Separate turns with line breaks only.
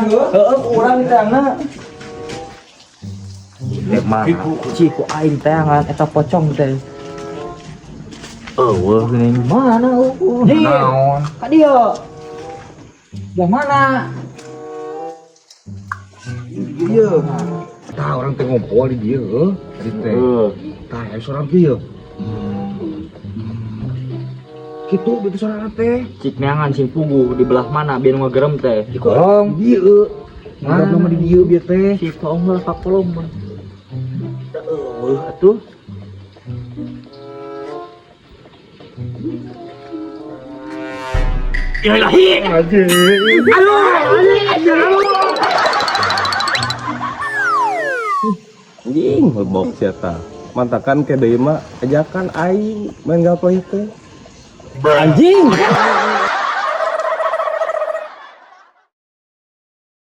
Heeh, ku urang diteangna. Mana? Ci ku aing teangan eta pocong teh. Eueuh geuning mana eueuh.
Naon?
Ka dieu. Belah mana?
Iya. Tah orang teh ngompol di dieu heuh. Tadi teh. Tah aya sorang kieu. Kitu begitu sorang teh.
Cik neangan sing puguh di belah mana biar ngegerem teh.
Di kolong. Di dieu. Ngarep mah di dieu bieu teh.
Si tong heula ka kolong mah. Eueuh atuh. Ya ilahi.
Anjing.
Anjing, lebok sia tah. Mantakan ke deui mah ajakan aing main gapleh teh.
Anjing.